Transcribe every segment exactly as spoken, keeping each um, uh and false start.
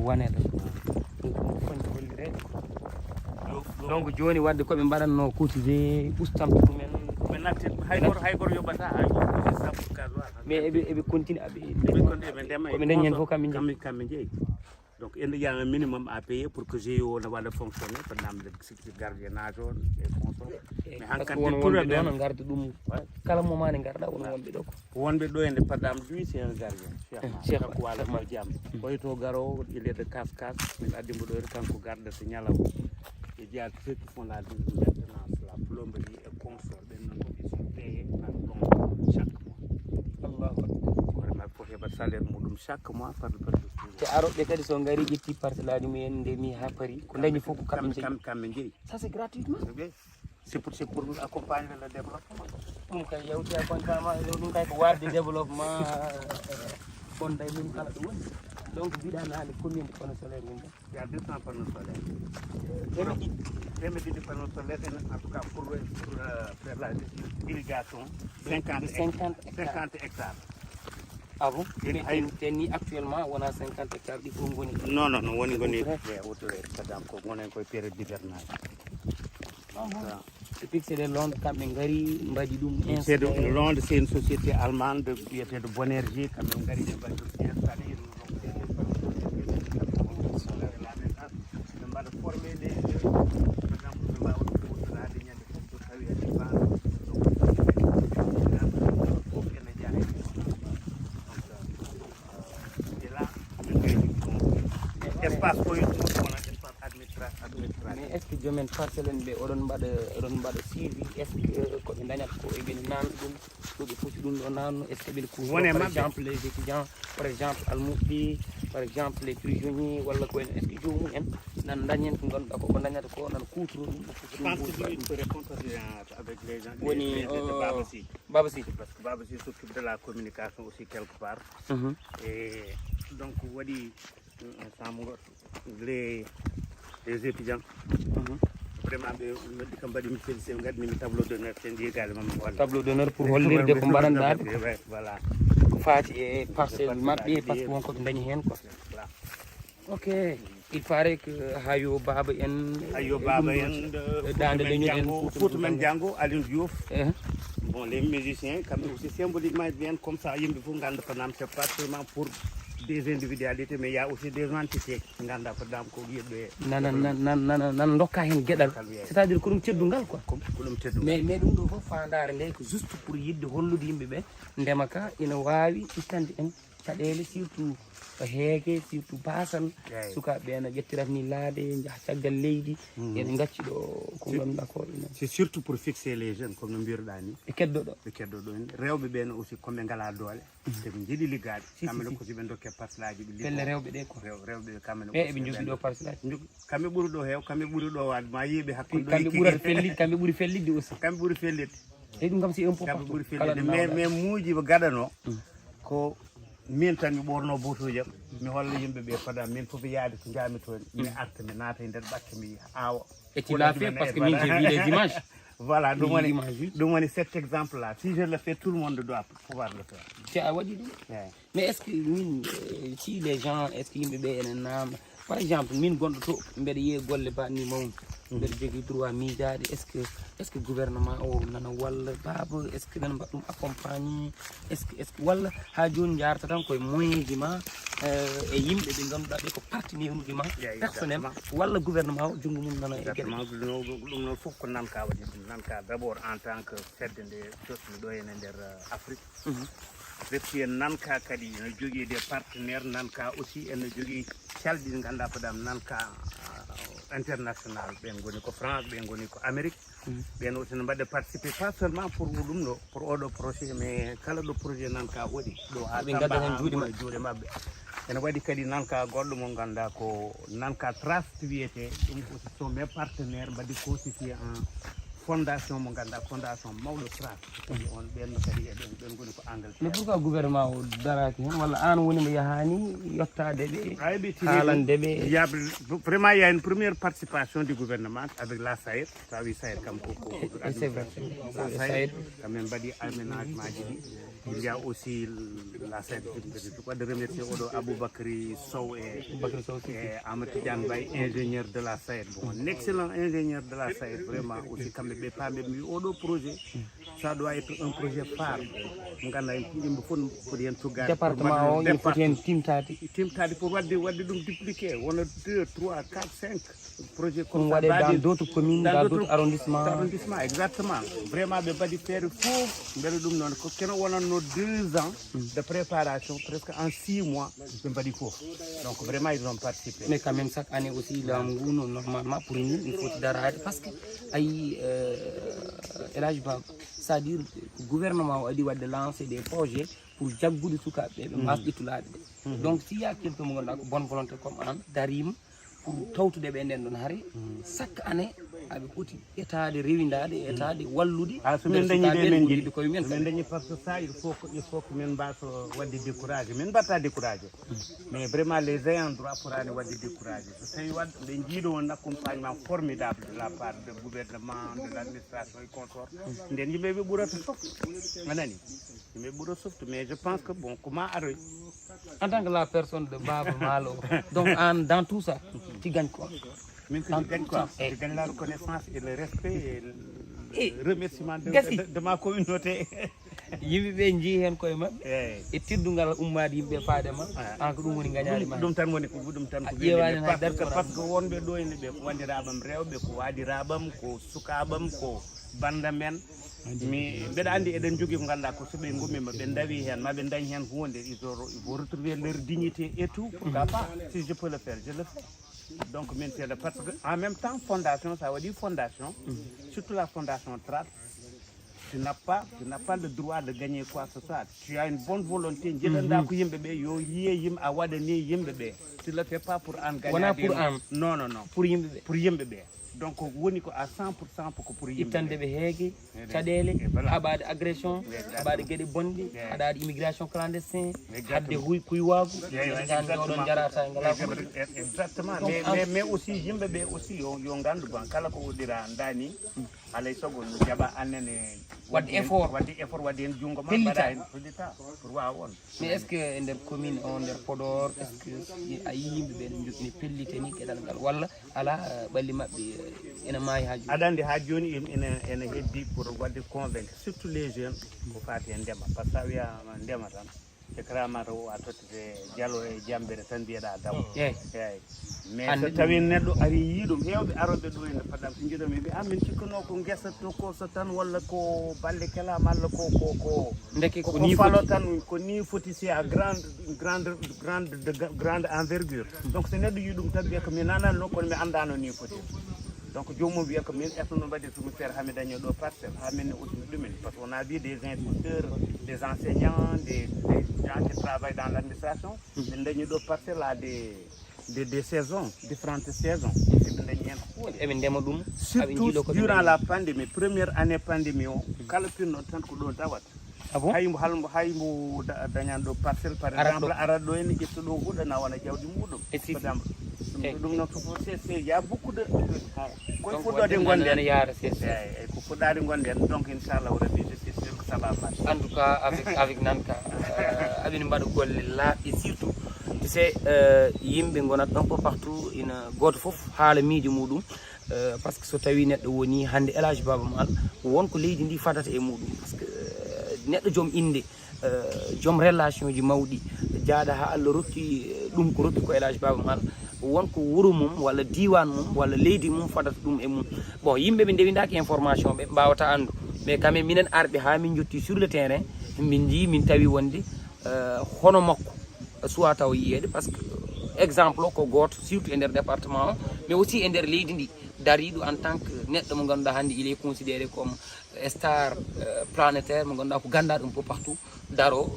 Waneɗo. Ɗum ko foñde hollireede ko. Donc jooni wadde ko ɓe mbaɗatno cotisé ustam ɗumen. Ɓe natti hay goto, hay goto yoɓata, hay goto cotisé sabu gasoil. Mais eɓe, eɓe continue, eɓe, eɓe continue, eɓe ndema, koɓe dañi heen fof kamɓe jeyi. Kamɓe jeyi. Donc ene y a un minimum à payer pour que G I O ne waɗa fonctionner, par exemple, gardiennage on e consort. Mais hankadi tout le monde ngarda ɗum kala moment ne ngarda won wonɓe ɗo ko. Wonɓe ɗo ene, par exemple, lui c'est un gardien. Cheikh Cheikh Wala mo jam. Koy to garo, il est de casse casse, min addi mo ɗo, kanko garda so ñalaw. E jeya ceux qui font la maintenance, la plomberie et consort, ɓen non fof ils sont payés par don chaque mois. Allahu akbar. Vraiment ko heɓat salaire muɗum chaque mois par par. Te aroɓe kadi so ngari ƴetti parcelle aji mumen ndemi ha paari ko dañi fof ko kamɓe jeyi. Kamɓe jeyi. Ça c'est gratuitement. C'est pour, c'est pour accompagner le développement. Ɗum kay yawti accompagnement, ɗum kay ko warde développement. Bonda e mum kala ɗo woni. Donc mbiɗa naane combien de panneaux solaires woni ɗo? Il y a deux cents panneaux solaires. Teemedde ɗiɗi. Teemedde ɗiɗi panneaux solaires, en tout cas pour, pour, euh, faire la irrigation, cinquante, cinquante hectares. Cinquante hectares. Ah bon? Mais te ni actuellement wona cinquante hectares ɗi fof ngoni? Non, non, non, woni ngoni hauteur, par exemple ko gonen koye période d'hivernage. Et puis c'est des Londres, kamɓe ngari mbaɗi ɗum. C'est de Londres, c'est une société allemande, wiyetee de Bonergie, kamɓe ngari ɓe mbaɗi ɗum installé. Ɓe mbaɗa formé les jeunes, par exemple ɓe mbawa ɗum hutorade ñande fof so tawi a limaama. Espace ko wona espace administratif. Mais est ce que jomen parcelle en ɓe oɗon mbaɗa, oɗon mbaɗa suivi? Est ce que ko ɓe dañata ko eɓe nanna ɗum? Ɗo ɓe poti ɗum ɗo nanno, est ce que ɓe kuuto par exemple les étudiants, par exemple almuɓɓe, par exemple les prisonniers walla ko en? Est ce que joomum en nan dañen ko ngannduɗaa ko ko dañata ko nan kuutoro ɗum? Je pense que il peut répondre avec les gens, woni Babasi. Babasi. Parce que Babasi s'occupe de la communication aussi quelque part. Et donc waɗi ensemble les, les étudiants. Vraiment ɓe waddi kam mbaɗi mi félicité, ɓe ngadni mi tableau d'honneur, sen jeegaali mam. Tableau d'honneur pour hollirde ko mbaɗanɗaa. Voilà. Faati e parcelle maɓɓe, parce que won ko ɓe dañi heen quoi. Ok. Il paraît que Hayo Baba en, Hayo Baba en, Daande Leñol en, Fouta Men Janngo, Alioune Diouf. Bon, les musiciens, kamɓe aussi symboliquement ɓe mbiyan comme ça yimɓe fof ngannda ko nam, c'est pas seulement pour des individualités, mais il y a aussi des entités ngannda ko dam ko wiyeɓe nana nana nana nana dokka heen geɗal. C'est à dire ko ɗum teddungal quoi. Ko ɗum teddungal. Mais mais ɗum ɗo fof faandaare nde ko juste pour yiɗde hollude yimɓe ɓe ndema ka ina waawi ittande en caɗeele, surtout heege, surtout baasal. Sukaaɓe ɓe no ƴettirat ni laaɗe, njaha caggal leydi. Eɓe ngacci ɗo ko ngannduɗaa ko ina. C'est surtout pour fixer les jeunes, comme no mbiruɗaa ni. Ɓe keddo ɗo. Ɓe keddo ɗo en. Rewɓe ɓe no aussi comme ɓe ngalaa doole. Te ɓe njiɗi liggaade. Kamɓe no aussi ɓe ndokke parcelle aji ɓe liggo. Pelle rewɓe ɗe quoi. Rewɓe ɓe kamɓe no ɓe ɓe njogii ɗo parcelle aji. Kamɓe ɓuri ɗo heew, kamɓe ɓuri ɗo waade ma yiiɓe hakkunde. Kamɓe ɓuri fellitde, kamɓe ɓuri fellitde aussi. Kamɓe ɓuri fellitde. E ɗum kam c'est important. Kamɓe ɓuri fellitde. Mais mais muuji ɓe gaɗano ko min tan mi ɓorno buutuuji am, mi holla yimɓe ɓe fada min fof yaade ko njaami toon, mi arta mi naata e nder ɓakke mi awa. Et tu l'as fait parce que min j'ai vu les images. Voilà, ɗum woni, ɗum woni cet exemple là, si je le fais tout le monde doit pouvoir le faire. Si a waɗi ɗum. Mais est ce que min si les gens, est ce que yimɓe ɓe ene naamna? Par exemple min gonɗo to mbeɗa yiya golle baɗni mawni, mbeɗa jogii droit miijaade. Est ce que est ce que gouvernement o nana walla baaba? Est ce que nana mbaɗa ɗum accompagné? Est ce que est ce que walla haa jooni njaarta tan koye moyen ji ma e yimɓe ɓe ngannduɗaa ɓe ko partenaire uji ma personnel walla gouvernement o junngo mum nana e geɗe? Ɗum noon fof ko nanka waɗi ɗum. Nanka d' abord en tant que fedde nde jotmi ɗo hene nder Afrique. Refti en nanka kadi ene jogii des partenaires, nanka aussi ene jogii calɗi ɗi ngannduɗaa ko ɗam nanka international, ɓen ngoni ko France, ɓen ngoni ko Amérique. Ɓen aussi no mbaɗde participé pas seulement pour ɗum ɗo, pour oɗo projet, mais kala ɗo projet nanka waɗi ɗo ha ɓe ngadda hen juuɗe maɓɓe. Ene waɗi kadi nanka goɗɗo mo ngannduɗaa ko nanka Trust wiyete, ɗum aussi sont mes partenaires, mbaɗi constitué en fondation mo ngannduɗaa fondation mawɗo Trust. On ɓen kadi e ɓen ɓen ngoni ko Angleterre. Mais pourquoi gouvernement o daraaki heen walla aan woni mo yahaani yottaade ɓe, haalande ɓe? Vraiment il y a une première participation du gouvernement avec la SAED. Sa wi SAED kam ko ko SAED, quand même mbaɗi aménagement ji ɗi. Il y a aussi la SAED. Je dois de remercier Odo Aboubakri Sow et, et Ahmed Tidiane Bay, ingénieur de la SAED. Bon, un excellent ingénieur de la SAED, vraiment aussi, kamɓe ɓe paami mi oɗo projet, ça doit être un projet phare. Mo ganduɗa yimɓe fof foti hen tuggaade. Département o ina foti hen timtaade. Timtaade pour wadde, wadde ɗum dupliqué, wona deux, trois, quatre, cinq. Projet comme ça waɗe dans d'autres communes, dans d'autres arrondissements. Arrondissements, exactement. Vraiment, ɓe mbaɗi feere fof, mbele ɗum noon ko keno wonanno deux ans de préparation, presque en six mois ɓe mbaɗi fof. Donc vraiment ils ont participé. Mais quand même chaque année aussi laamu ngu no normalement pour ni il faut daraade parce que ayi, euh, Elage Ba, c'est-à-dire gouvernement o adi wadde lancer des projets pour jaggude sukaaɓe ɓe mbasa ƴettulaade ɗe. Donc si ya kelto mo ganduɗa ko bonne volonté comme an darima pour tawtude ɓe nden ɗon hari chaque année aɓe poti etaade rewindaade etaade wallude. Ah, so min dañi de min jiɗi koye men min dañi parce que ça il faut que il faut que min mbasa wadde découragé, min mbatta découragé. Mais vraiment les ayants droit pour ani wadde découragé so tawi wadde ɓe jiiɗo on accompagnement formidable de la part de gouvernement, de l'administration et consort. Nden yimɓe ɓe ɓurata fof, a nani? Yimɓe ɓura softu, mais je pense que bon ko ma aroy. En tant que la personne de Baba Malo, donc en dans tout ça tu gagnes quoi? Min ko mi gagne quoi? Je gagne la reconnaissance et le respect et le remerciement de, de, de ma communauté. Yimɓe ɓe jii heen koye maɓɓe e teddungal ummaade yimɓe faade ma. An ko ɗum woni gañaade ma. Ɗum tan woni ko ɗum tan ko ƴeewaani. Parce que wonɓe ɗo ene ɓe ko wandiraɓam rewɓe, ko waadiraɓam, ko sukaɓam, ko banda men. Mi mbeɗa anndi eɗen njogii ko ngannduɗaa ko so ɓe ngummiima ɓe ndawi heen ma ɓe ndañ heen huunde, ils vont retrouver leur dignité et tout, pourquoi pas, si je peux le faire je le fais. Donc min seeɗa parce que en même temps fondation sa waɗi fondation, surtout la fondation Trat, tu n'as pas tu n'as pas le droit de gagner quoi que ce soit. Tu as une bonne volonté, njiɗanɗa ko yimɓe ɓe yo yiye yimɓe a waɗani yimɓe ɓe. Tu le fais pas pour an gagner. Wona pour an. Non, non, non, pour yimɓe ɓe. Pour yimɓe ɓe. Donc woni ko à cent pour cent ko pour yimɓe ittande ɓe heege, caɗeele, haɓaade agression, haɓaade geɗe bonɗe, haɗaade immigration clandestin, haɗde huy kuywaagu. Eɗen nganndi oɗon jarata e ngalaa ko. Exactement. Mais aussi yimɓe ɓe aussi yo yo nganndu bon kala ko uddira ndaani, alay sago no jaɓa annene waɗde effort, waɗde effort, waɗde heen junngo ma mbaɗa heen pellita pour waawa on. Mais est ce que e nder commune o nder Podor est ce que a yii yimɓe ɓe no njokkini pellitani geɗal ngal walla alaa? Ɓalli maɓɓe ene maayi haa jooni. Aɗa anndi haa jooni ene ene heddi pour waɗde convaincre surtout les jeunes ko faati e ndema par ce que a wiyaama ndema tan. Écran mata o a tottete jalo e jambere tan mbiyeɗa daw. Eyyi. Mais so tawi neɗɗo ari yii ɗum, heewɓe arooɓe ɗo ene fadam so njiɗami ɓe amin cikkanoo ko ngesa tokoso tan walla ko balle kela malla ko ko ko ndeke ko ni falo tan ko ni foti si a grande grande grande de grande envergure. Donc so neɗɗo yii ɗum tan mbiya ko mi nananno kono mi anndano ni foti. Donc joomum wiya ko min etno no mbaɗi soumissaire ha mi dañi ɗo parcelle ha min ne aussi ɗumen par ce que on a vu des inspecteurs, des enseignants, des gens qui travaillent dans l'administration. Min dañi ɗo parcelle à des des des saisons, différentes saisons. Emin dañi hen ko footi emin ndema ɗum. Surtout durant la pandémie, première année pandémie o kala pinno tan ko ɗo dawata. Ah bon? Haymo halmo haymo dañan ɗo parcelle par exemple arat ɗo ene ƴetta ɗo huɗa na wona jawdi muɗum. Par exemple ɗum noon ko fof c'est c'est y a beaucoup de koye fuɗɗode gonɗen. Eyyi ko fuɗɗade gonɗen donc inchallahu rabbi je suis sûr que ça va marcher. En tout cas avec avec Nanka aɓene mbaɗa golle laaɓɗe surtout tu sais yimɓe gonat un peu partout ina goto foof haala miijo muɗum. Par ce que so tawi neɗɗo woni hande Elage Baba Maal won ko leydi ndi fadata e muɗum par ce que neɗɗo joom inde joom relation ji mawɗi jaaɗa ha Allah rokki ɗum ko rokki ko Elage Baba Maal won ko wuro mum walla diwan mum walla leydi mum fadata ɗum e mum. Bon yimɓe ɓe ndewidaki information ɓe mbawata andu mais quand même minen arɓe ha min jotti sur le terrain min jii min tawi wonde hono makko suwa taw yiyeede par ce que exemple o ko goto surtout e nder département o mais aussi e nder leydi ndi dariɗo en tant que neɗɗo mo ganduɗa hande il est considéré comme star planétaire mo ganduɗa ko gandaɗo un peu partout daro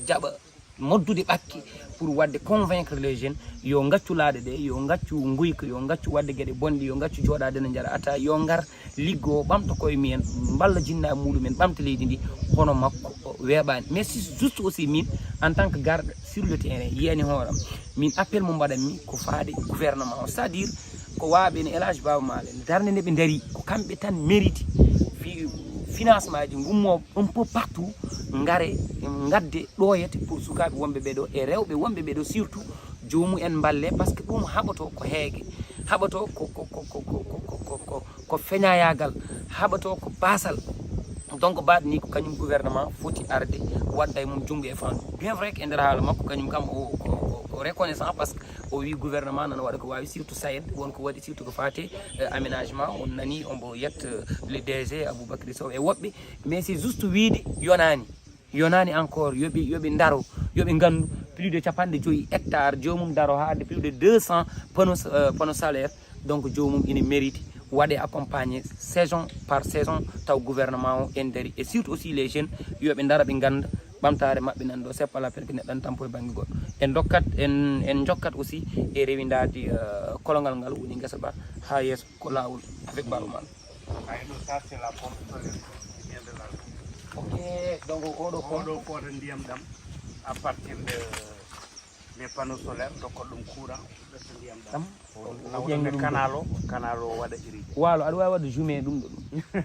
jaɓa moddude ɓakki pour wadde convaincre les jeunes yo gaccu laaɗe ɗe yo gaccu guyka yo gaccu wadde gueɗe bonɗe yo gaccu jooɗade ne jara ata yo ngar liggo ɓamta koye mumen mballa jinnaɓe muɗumen ɓamta leydi ndi hono makko weeɓani mais si juste aussi min en tant que garɗo sur le terrain yiyani hooram min appel mo mbaɗanmi ko faade gouvernement o c'est à dire ko waɓe no Elage Baba Maal en darde nde ɓe daari ko kamɓe tan mérite fi financement ji ngummo un peu partout, ngare, ngadde ɗoyete pour sukaaɓe wonɓe ɓe ɗo e rewɓe wonɓe ɓe ɗo, surtout joomum en mballe, parce que ɗum haɓoto ko heege, haɓoto ko ko ko ko ko ko ko ko ko feñayagal, haɓoto ko basal. Donc baɗ ni ko kañum gouvernement foti arde wadda e mum junngo e fandu. Bien vrai que e nder haala makko kañum kam o ko reconnaissant, parce que o wi gouvernement nana waɗa ko wawi, surtout SAED won ko waɗi, surtout ko fate aménagement. On nani ombo yetta le DG Aboubacry Sow e woɓɓe, mais c'est juste wiide yonani, yonani encore, yoɓe yoɓe daro, yoɓe gandu plus de capanɗe joyyi hectares, jomum daro haade plus de deux cents panneaux, euh, panneaux solaires. Donc jomum ina mérite waɗe accompagné saison par saison, taw gouvernement o en dari, et surtout aussi les jeunes, yoɓe dara ɓe ganda ɓamtare maɓɓe nan ɗo, c'est pas la peine que neɗɗo tan tampo e banggue goɗɗo. En dokkat en en jokkat aussi e rewindade, euh, kolongal ngal woni guesa ba ha yesso ko lawol avec Baba Maal. Ay, ɗo, ça, c'est la pompe solaire qui vient de la. Ok, donc oɗo pompe oɗo fooda ndiyam ɗam à partir de les panneaux solaires, dokkol ɗum courant, ɓetta ndiyam ɗam. Ɗam nawɗo ɓe canal o, canal o waɗa irrigué. Walo aɗa wawi wadde jume ɗum ɗo ɗum.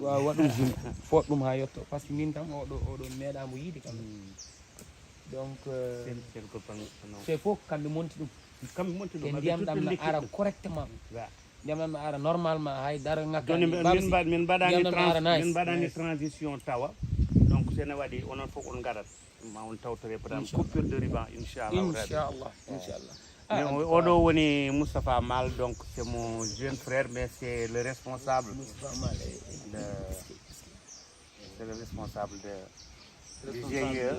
Wawa waɗ ɗum jume, fooɗ ɗum ha yetto, parce que min kam oɗo oɗo mi meeɗamo yiide kam. Donc euh, c'est fof kamɓe monti ɗum. Kamɓe monti ɗum, ndiyam ɗam na ara correctement. Ndiyam ɗam na ara normalement, hay dara ngakka. Joni min mbaɗ min mbaɗani min mbaɗani transition tawa. Donc sene waɗi onon fof on ngarat ma on tawtore peut-être coupure de ruban, inchallah. Inchallah, inchallah. Mais oɗo woni Moustapha Mal, donc c'est mon jeune frère, mais c'est le responsable de, c'est le responsable de du G I E,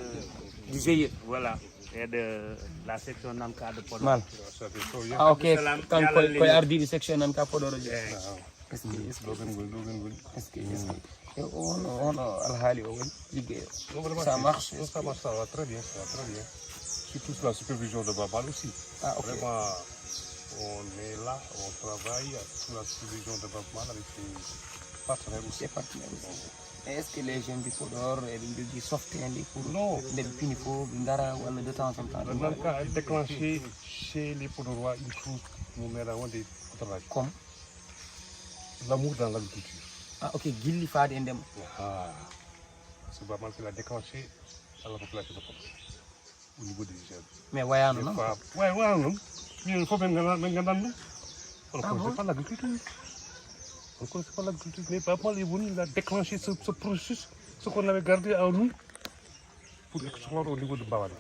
du G I E. Voilà, et de la section Namka de Podor. Mal. Ah, ok. Kanko koye ardiɗo section Namka Podor. Est-ce que, est-ce que, est-ce que, est-ce que? Et on, on, alhaali o woni liggeyo. Ça marche. Ça marche, ça va très bien, ça va très bien. Surtout sous la supervision de Babal aussi. Ah, ok. Vraiment, on est là, on travaille sous la supervision de Babal avec ses partenaires aussi. Ses partenaires aussi. Et est-ce que les jeunes du Podor, eɓe jogii softeende pour nde ɓe pini fof ɓe ngara walla de temps en temps? Nan ka déclenché chez les Podorois une chose mo meeɗa wonde Podorois. Comme l'amour dans l'agriculture. Ah, ok, gilli faade e ndema. Ah, c'est vraiment qu'il a déclenché à la population de Podor. Au niveau des jeunes. Mais wayano noon. Way wayano noon. Minen fof min ngana min ngana ɗum. On ne connaissait pas l'agriculture. On ne connaissait pas l'agriculture. Mais Baba Maal est venu, il a déclenché ce, ce processus, ce qu'on avait gardé en nous pour exporter au niveau de Bawal.